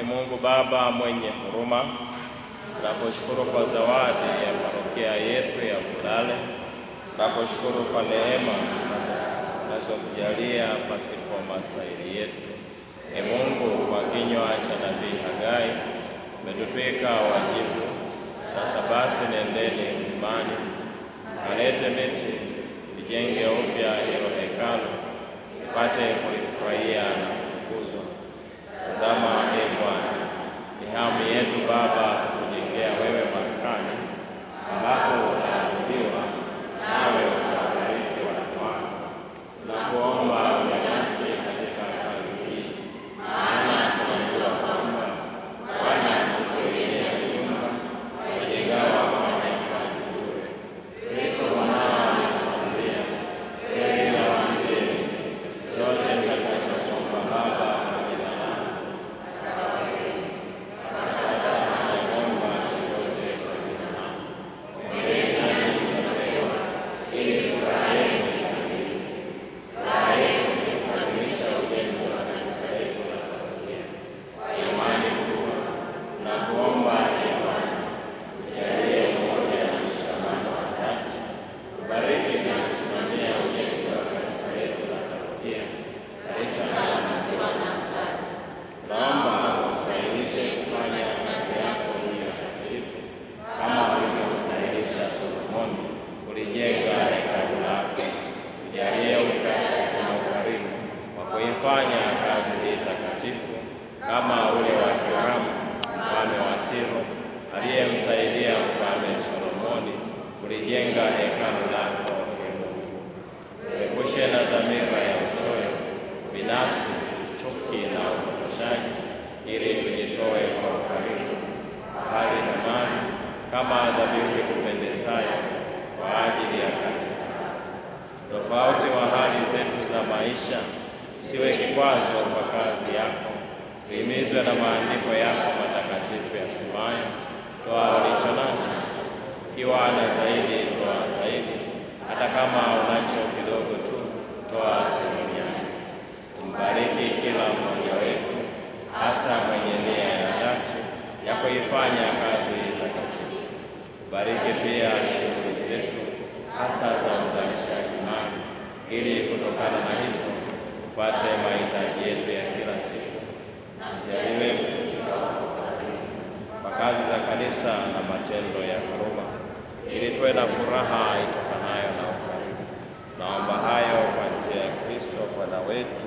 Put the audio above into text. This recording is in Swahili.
E Mungu Baba mwenye huruma, tunakushukuru kwa zawadi ya parokia yetu ya Vulale. Tunakushukuru kwa neema unazotujalia pasipo mastahili yetu. E Mungu, kwa kinywa cha nabii Hagai umetutwika wajibu. Sasa basi, nendeni mlimani, kalete miti, lijenge upya hilo hekalu, ipate kulifurahia na kutukuzwa. Tazama, e Bwana, ni hamu yetu Baba kukujengea wewe maskani ambapo utaabudiwa, nawe utawabariki watu wako. Tunakuomba uwe nasi katika kazi hii, maana tunajua kwamba Bwana asipojengea nyumba, wajengao wafanya kazi bure. Kristo mwanao alituambia, heri nawaambieni, chochote mtakachoomba Baba kwa jina langu atawapeni. Na sasa hamjaomba chochote kwa jina langu. Ombeni nanyi mtapewa, ili furaha yenu ikamilike. Furaha yetu ni kukamilisha ujenzi wa kanisa letu la parokia. Kwa imani kubwa tunakuomba, e Bwana, tujalie umoja na mshikamano wa dhati. Ubariki na kusimamia ujenzi wa kanisa letu la parokia katika Tunaomba utustahilishe kufanya kazi yako hiyo takatifu kama ulivyomstahilisha Solomoni kulijenga hekalu lako. Tujalie na ukarimu wa kuifanya kazi hii takatifu kama ule wa Hiramu mfalme wa Tiro aliyemsaidia mfalme Solomoni kulijenga hekalu lako. E Mungu, tuepushe na dhamira ya uchoyo, binafsi, chuki na upotoshaji, ili tujitoe kwa ukarimu, kwa hali na mali, kama dhabihu ikupendezayo kwa ajili ya kanisa. Tofauti wa hali zetu za maisha siwe kikwazo kwa kazi yako. Tuhimizwe na maandiko yako matakatifu yasemayo, toa ulicho nacho, ukiwa na zaidi toa zaidi, hata kama unacho kidogo tu, toa sehemu yake. Umbariki kila mmoja wetu, hasa mwenye nia ya dhati ya kuifanya kazi takatifu. Ubariki pia shughuli zetu, hasa za uzalishaji mali, ili kutokana na hizo tupate mahitaji yetu ya kila siku. Tujaliwe kwa kazi za kanisa na matendo ya huruma, ili tuwe na furaha itokanayo na ukarimu. Naomba hayo kwa njia ya Kristo Bwana wetu.